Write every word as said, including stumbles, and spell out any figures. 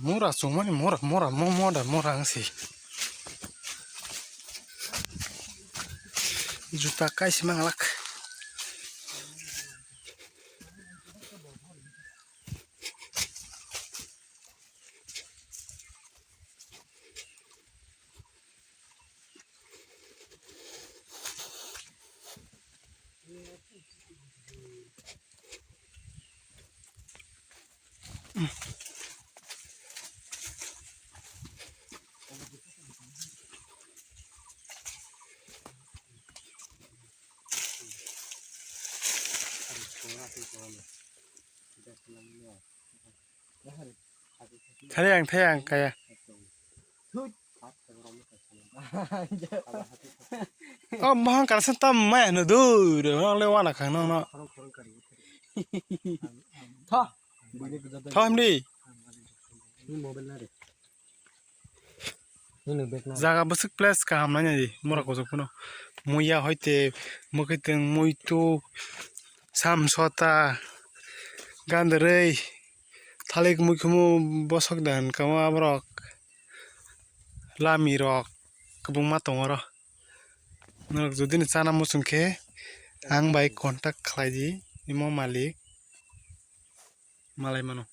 Mura chumani mura, mura, mo-, moda, mura ang si. Juta kaisi manglak. Thayang, thayang, kaya. Oh, mohang karsa tam maya no dur, orang le wana khang no, no. Tho. Tho, himdi. Jaga bwswk place kaham nai nai di, mura kosok phano. Muya hoite, mwkhwtwng, muitu, samsota, gandarwi, thalik muikhumu bosok dan kama borok. Lami rok kwbangma tongo oro. Norok jodi no chana muchung khe ang bai contact khlai di, imo malik malai mano.